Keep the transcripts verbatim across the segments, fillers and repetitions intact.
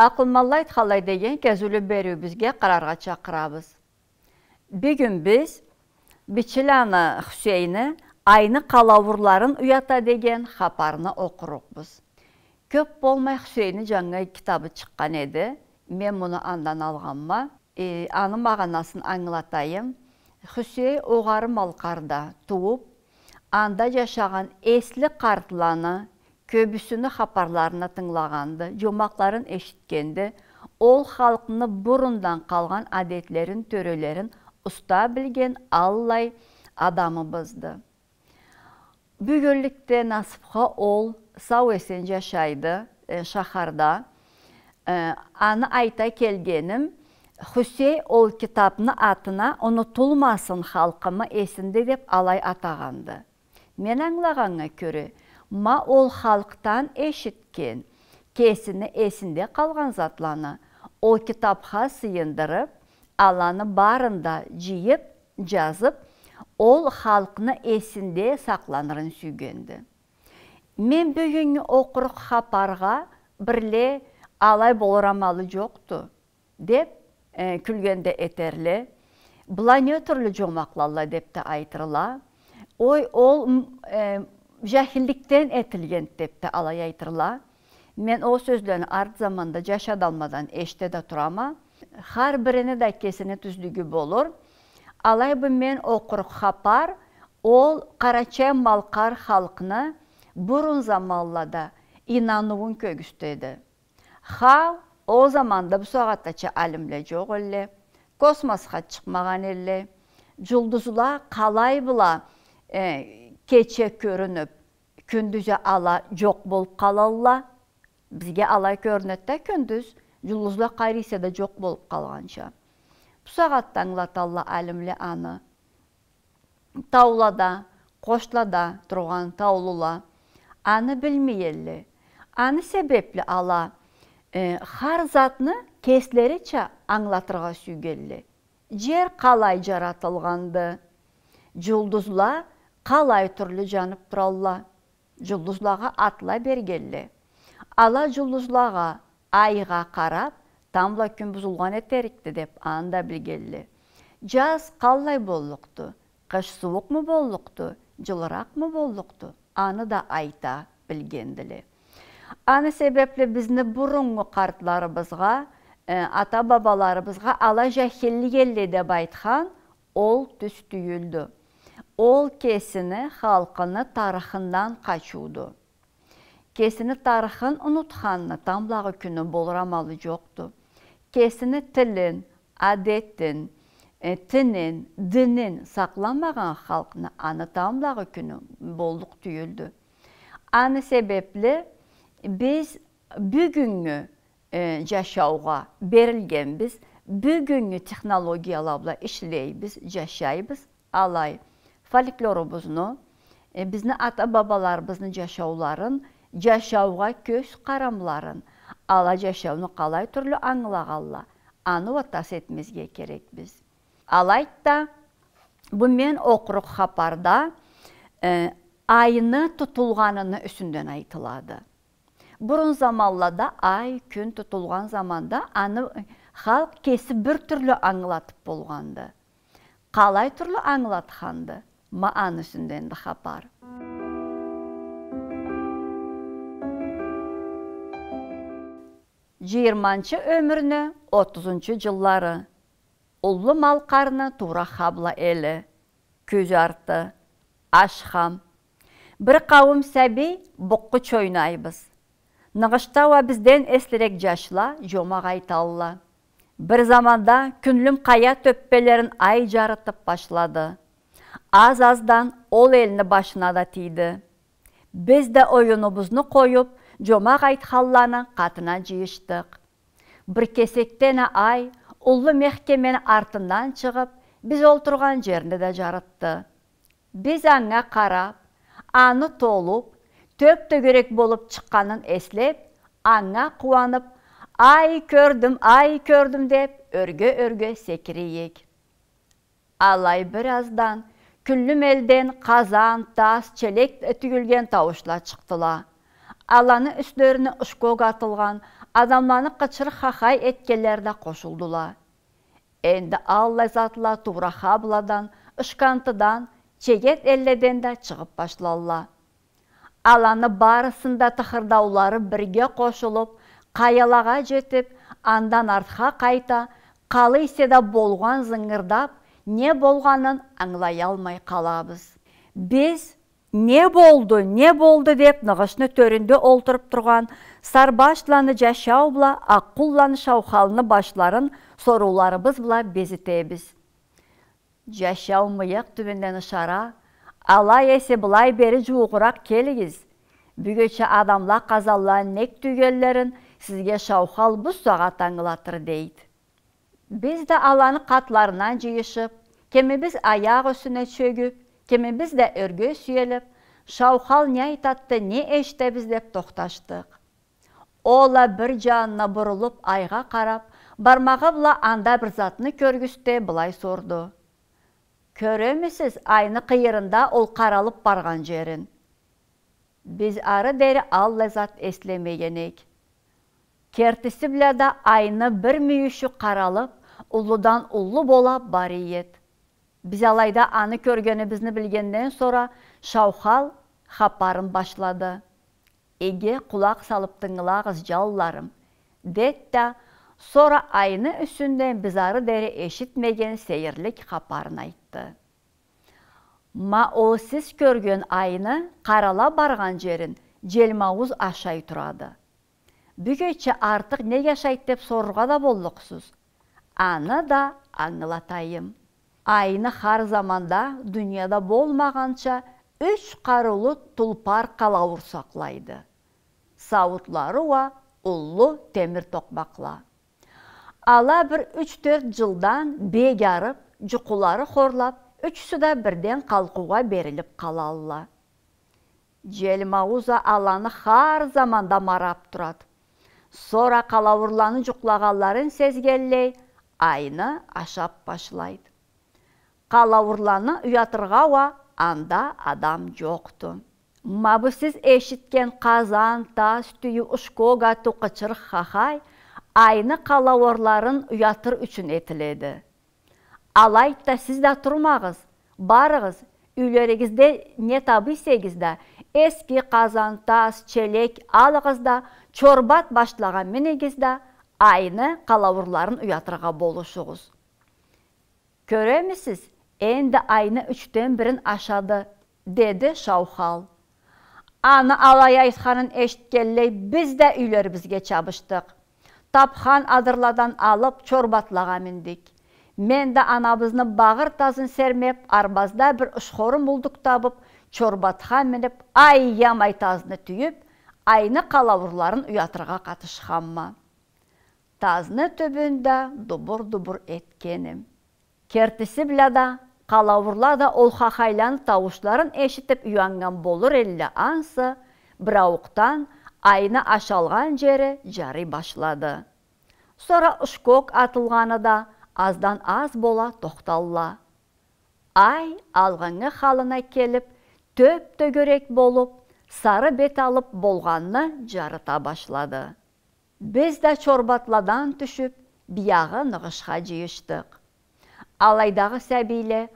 Акъылманла айтханлай деген кезиулю бериуюбюзге къараргъа чакъырабыз. Бюгюн биз Бичиланы Хусейни «Айны къалауурларын уята» деген хапарны окъурукъбуз. Кёп болмай Хусейни жангы китабы чыкъгъан эди. Мен муну андан алгъанма. Э, аны магъанасын ангылатайым. Хусей Огъары Малкъарда тууп, анда жашагъан эсли къартланы кёбюсюню хапарларына тынгылагъанды, жомакъларын эшитгенди. Ол халкъны бурундан къалгъан адетлерин, тёрелерин уста билген аллай адамыбызды. Бюгюнлюкде насыпха ол сау-эсен жашайды, э, шахарда. Э, аны айта келгеним, Хусей ол китапны атына «Унутулмасын халкъымы эсинде» деп алай атагъанды. Мен ангылагъаннга кёре, ма ол халкъдан эшитген, кесини эсинде къалгъан затланы ол китапха сыйындырып, аланы барын да жыйып, жазып, ол халкъны эсинде сакъланырын сюйгенди. Мен бюгюннгю окъурукъ хапаргъа бирле «Алай болур амалы жокъду» деп, э, кюлген да этерле. «Была не тюрлю жомакълалла» деп да айтырла. «Ой, ол, м, э, жахилликден этилген» деп да алай айтырла. Мен ол сёзлени арт заманда жаш адамладан эшите да турама. Хар бирини да кесини тюзлюгю болур. Алай бу мен окъурукъ хапар, ол къарачай-малкъар халкъны бурун заманлада ийнаныуун кёргюзтеди. Хау, ол заманда бусагъатдача алимле жокъ элле, космосха чыкъмагъан элле, жулдузла къалай бла, э, кече кёрюнюп, кюндюз а ала жокъ болуп къалалла. Бизге алай кёрюнеди да кюндюз, жулдузла къайры эсе да жокъ болуп къалгъанча. Бусагъатда ангылаталла алимле аны. Таулада, къошлада тургъан таулула аны билмей элле. Аны себепли ала, э, хар затны кеслерича ангылатыргъа сюйгелле. Жер къалай жаратылгъанды, жулдузла къалай тюрлю жанып туралла. Жулдузлагъа атла бергелле. Ала жулдузлагъа, айгъа къарап, тамбла кюн бузулгъан этерикди деп, аны да билгелле. Жаз къаллай боллукъду, къыш сууукъму боллукъду, жылыракъмы боллукъду, аны да айта билгендиле. Аны себепли бизни буруннгу къартларыбызгъа, э, ата-бабаларыбызгъа ала жахиллик элле деп айтхан, ол тюз тюйюлдю. Ол кесини халкъыны тарыхындан къачыуду. Кесини тарыхын унутханны тамблагъы кюню болур амалы жокъду. Кесини тилин, адетин, э, тинин, динин сакъламагъан халкъны аны тамблагъы кюню боллукъ тюйюлдю. Аны себепли биз бюгюннгю э, жашаугъа берилгенбиз, бюгюннгю технологияла бла ишлейбиз, жашайбыз. Алай, фольклорубузну, э, бизни ата-бабаларыбызны жашауларын, жашаугъа кёз къарамларын, ала жашауну къалай тюрлю ангылагъалла, аны уа тас этмезге керекбиз. Алайды да, бу мен окъурукъ хапарда, э, айны тутулгъаныны юсюнден айтылады. Бурун заманлада ай, кюн тутулгъан заманда аны халкъ кеси бир тюрлю ангылатып болгъанды. Къалай тюрлю ангылатханды? Ма аны юсюнденди хапар. Жыйырманчы ёмюрню отузунчу жыллары. Уллу Малкъарны туура Хабла эли. Кюз арты. Ашхам. Бир къауум сабий букъгъуч ойнайбыз. Ныгъышда уа бизден эслирек жашла жомакъ айталла. Бир заманда кюнлюм къая тёппелерин ай жарытып башлады. Аз-аздан ол элни башына да тийди. Биз да оюнубузну къоюп, жомакъ айтханланы къатына жыйышдыкъ. Бир кесекден а ай уллу мехкемени артындан чыгъып, биз олтургъан жерни да жарытды. Биз анга къарап, аны толуп, тёп-тёгерек болуп чыкъгъанын эслеп, анга къууанып, «Ай кёрдюм, ай кёрдюм» деп, ёрге-ёрге секирейик. Алай бир аздан кюнлюм элден къазан, тас, челек тюйюлген тауушла чыкъдыла. Аланы юслерине ушкок атылгъан, Адамланы къычырыкъ-хахай этгенлери да къошулдула. Энди аллай затла Туураха бладан, Ышкантыдан, чегет элледен да чыгъып башлалла. Аланы барысыны да тыхырдаулары бирге къошулуп, къаялагъа джетип, андан артха къайта, къалай эсе да болгъан зынгырдап, не болгъанын ангылаялмай къалабыз. Биз «Не болду, не болду?» деп, ныгъышны тёрюнде олтуруп тургъан Сарбашланы Джашау бла Акъулланы Шаухалны башларын сорууларыбыз бла безитебиз. Джашау мыйыкъ тюбюнден ышара, алай эсе былай бери джууукъуракъ келигиз. Бюгече адамла къазанланы нек тюйгенлерин сизге Шаухал бусагъат ангылатыр, дейди. Биз да аланы къатларына джыйышып, кимибиз аякъ юсюне чёгюп, кимибиз да ёрге сюелип, Шаухал не айтады, не эшитебиз деп тохташдыкъ. Ол а бир джанына бурулуп, айгъа къарап, бармагъы бла анда бир затны кёргюзте, былай сорду: «Кёремисиз айны къыйырында ол къаралып баргъан джерин?» Биз ары дери аллай зат эслемеген эк. Кертиси бла да айны бир мюйюшю къаралып, уллудан уллу бола бара эди. Биз алайда аны кёргенибизни билгенден сора Шаухал хапарын башлады. «Иги къулакъ салып тынгылагъыз, джанларым», — деди да, сора айны юсюнден биз ары дери эшитмеген сейирлик хапарын айтды. «Ма ол сиз кёрген айны къарала баргъан джерин джелмаууз ашай турады. Бюгече артыкъ нек ашайды деп сорургъа да боллукъсуз. Аны да ангылатайым. Айны хар заманда дунияда болмагъанча юч къарыулу тулпар къалауур сакълайды. Сауутлары уа уллу темир токъмакъла. Ала бир юч-тёрт джылдан бек арып, джукъулары хорлап, ючюсю да бирден къалкъыугъа берилип къалалла. Джелмаууз а аланы хар заманда марап турады. Сора къалауурланы джукълагъанларын сезгенлей, айны ашап башлайды. Къалауурланы уятыргъа уа анда адам джокъду. Ма бу сиз эшитген къазан, тас тюйюу, ушкок атыу, къычырыкъ-хахай айны къалауурларын уятыр ючюн этиледи. Алайды да, сиз да турмагъыз, барыгъыз, юйлеригизде не таба эсегиз да, эски къазан, тас, челек алыгъыз да, чорбат башлагъа минигиз да, айны къалауурларын уятыргъа болушугъуз. Кёремисиз, энди айны ючден бирин ашады», — деди Шаухал. Аны алай айтханын эшитгенлей, биз да юйлерибизге чабышдыкъ. Тапхан адырладан алып, чорбатлагъа миндик. Мен да анабызны багъыр тазын сермеп, арбазда бир ушхору мулдук табып, чорбатха минип, аямай тазны тюйюп, айны къалауурларын уятыргъа къатышханма. Тазны тюбюн да дубур-дубур этгеним. Кертиси бла да, къалаурла да ол хахайланы тауушларын эшитип уяннган болур элле ансы, бир ауукъдан айны ашалгъан джери джарый башлады. Сора ушкок атылгъаны да аздан аз бола тохталла. Ай алгъыннгы халына келип, тёп-тёгерек болуп, сары бет алып болгъанны джарыта башлады. Биз да чорбатладан тюшюп, биягъы ныгъышха джыйышдыкъ. Алайдагъы сабийле: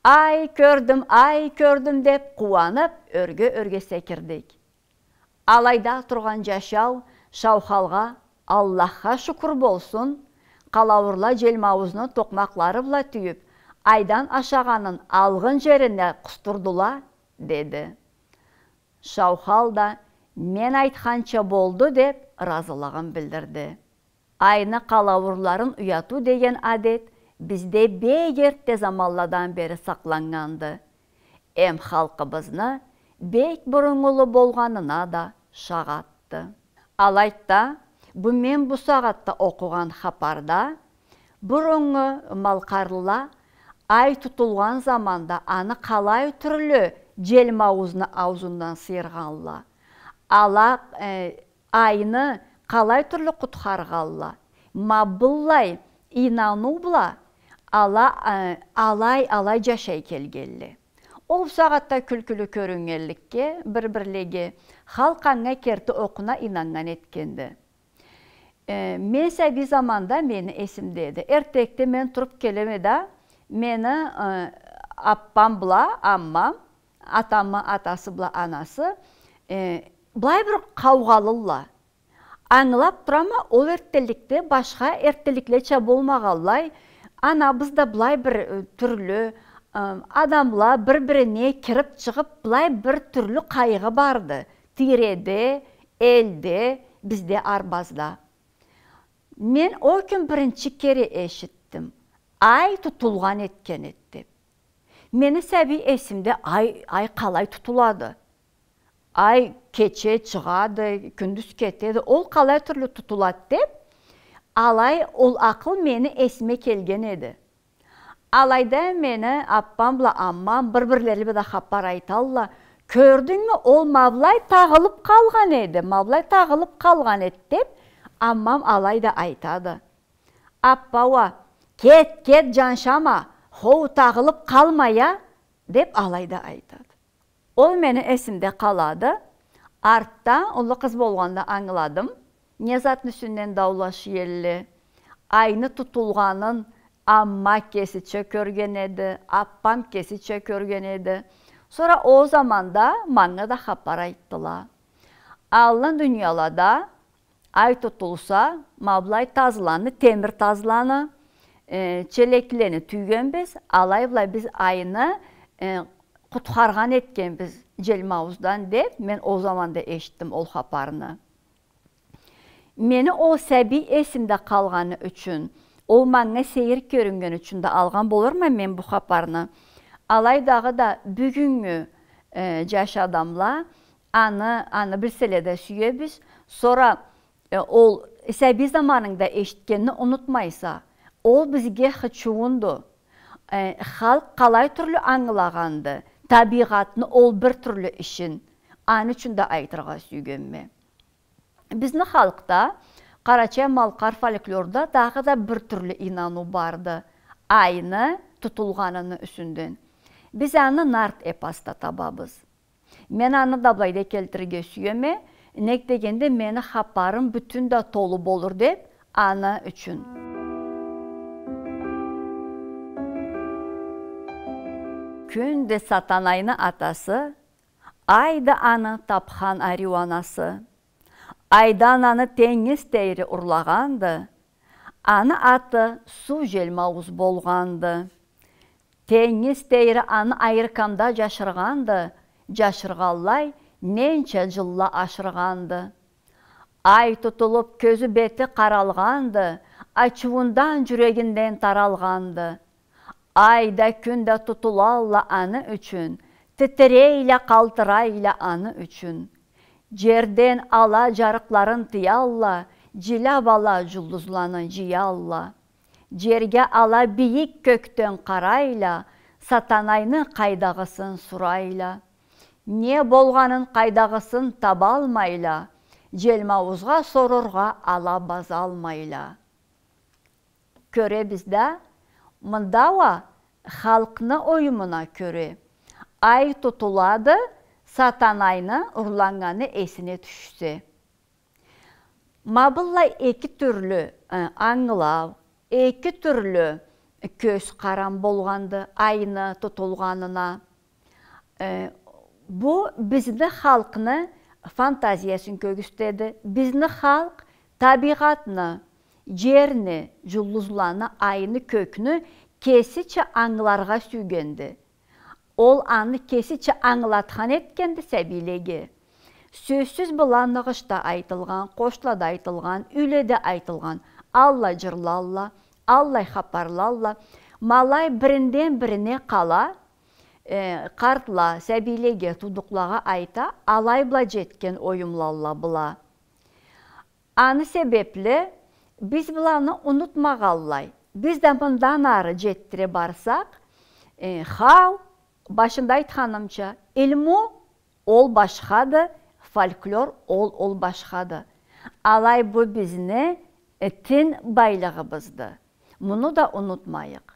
«Ай кёрдюм, ай кёрдюм», — деп къууанып, ёрге-ёрге секирдик. Алайда тургъан Джашау Шаухалгъа: «Аллахха шукур болсун, къалаурла джелмауузну токъмакълары бла тюйюп, айдан ашагъанын алгъын джерине къусдурдула», — деди. Шаухал да: «Мен айтханча болду», — деп, ыразылыгъын билдирди. Айны къалаурларын уятыу деген адет бизде бек эртте заманладан бери сакъланнганды. Эм халкъыбызны бек буруннгулу болгъанына да шагъатды. Алайды да, бу мен бу сагъатда окъугъан хапарда, буруннгу малкъарлыла ай тутулгъан заманда аны къалай тюрлю джелмауузну аузундан сыйыргъанла, ала, э, айны къалай тюрлю къутхаргъанла, ма быллай ийнаныу бла ала, э, алай-алай джашай келгенле. Ол сагъатда кюлкюлю кёрюннгенликге, бир-бирлеге, халкъ анга керти окъуна ийнаннган этгенди. Э, мен сабий заманда мени эсимде эди. Эртекде мен туруп келеме да, мени, э, аппам бла аммам, атамы атасы бла анасы, э, былай бир къаугъалылла. Ангылап турама, ол эртделикде башха эртделиклеча болмагъанлай, анабыз да былай бир, э, тюрлю, э, адамла бир-бирине кирип-чыгъып, былай бир тюрлю къайгъы барды. Тийреде, элде, бизде арбазда. Мен ол кюн биринчи кере эшитдим. Ай тутулгъан этген эди деп. Мени сабий эсимде ай, ай къалай тутулады? Ай кече чыгъады, кюндюз кетеди. Ол къалай тюрлю тутулады деп, алай ол акъыл мени эсиме келген эди. Алайда мени аппам бла аммам бир-бирлери бла да хапар айталла. Кёрдюнгмю, ол ма былай тагъылып къалгъан эди, ма былай тагъылып къалгъан эди деп, аммам алай да айтады. Аппа уа, кет, кет, джаншама, хоу, тагъылып къалма я, деп алай да айтады. Ол мени эсимде къалады. Артда, уллу къыз болгъанда ангыладым, не затны юсюнден даулаша элле. Айны тутулгъанын амма кесича кёрген эди, аппам кесича кёрген эди. Сора ол заманда манга да хапар айтдыла. Аллын дуниялада ай тутулса, ма былай тазланы, темир тазланы, э, челеклени тюйгенбиз, алай былай биз айны, э, къутхаргъан этгенбиз Джелмаууздан деп, мен ол заманда эшитдим ол хапарны. Мени ол сабий эсимде къалгъаны ючюн, ол манга сейир кёрюннгени ючюн да алгъан болурма мен бу хапарны. Алай дагъыда бюгюннгю, э, джаш адамла аны, аны билселе да сюебиз. Сора, э, ол сабий заманынгда эшитгенни унутмайса, ол бизге хычыуунду. Э, халкъ къалай тюрлю ангылагъанды табийгъатны ол бир тюрлю ишин, аны ючюн да айтыргъа сюйгенме. Бизни халкъда, къарачай-малкъар фольклорда дагъыда бир тюрлю ийнаныу барды. Айны тутулгъаныны юсюнден. Биз аны нарт эпосда табабыз. Мен аны да былайда келтирирге сюеме, нек дегенде мени хапарым бютюн да толу болур деп, аны ючюн. Кюнде Сатанайны атасы, ай да аны тапхан ариу анасы. Айдан аны тенгиз тейри урлагъанды, аны аты Суу Желмауз болгъанды. Тенгиз тейри аны айыркамда джашыргъанды, джашыргъанлай ненча джылла ашыргъанды. Ай тутулуп, кёзю-бети къаралгъанды, ачыуундан джюрегинден таралгъанды. Ай да, кюн да тутулалла аны ючюн, титирейле, къалтырайла аны ючюн. Джерден ала джарыкъларын тыялла, джиляп ала джулдузланы, джыялла. Джерге ала бийик кёкден къарайла, Сатанайны къайдагъысын сурайла. Не болгъанын, къайдагъысын табалмайла, Желмауузгъа сорургъа ала базалмайла. Кёребиз да, мында уа халкъны оюмуна кёре, ай тутулады, Сатанайны урланнганы эсине тюшсе. Ма быллай эки тюрлю, э, ангылау, эки тюрлю кёз къарам болгъанды айны тутулгъанына. Э, бу бизни халкъны фантазиясын кёргюзтеди. Бизни халкъ табийгъатны, джерни, джулдузланы, айны, кёкню кесича ангыларгъа сюйгенди. Ол аны кесича ангылатхан этгенди сабийлеге. Сёзсюз, была ныгъышда айтылгъан, къошлада айтылгъан, юйледе айтылгъан, аллай джырлалла, аллай хапарлалла. Ма алай биринден бирине къала, э, къартла сабийлеге, туудукълагъа айта, алай бла джетген оюмлалла была. Аны себепли биз быланы унутмагъанлай, биз да мындан ары джетдире барсакъ, э, хау, башында айтханымча, илму ол башхады, фольклор ол, ол башхады. Алай бу бизни, э, тин байлыгъыбызды. Муну да унутмайыкъ.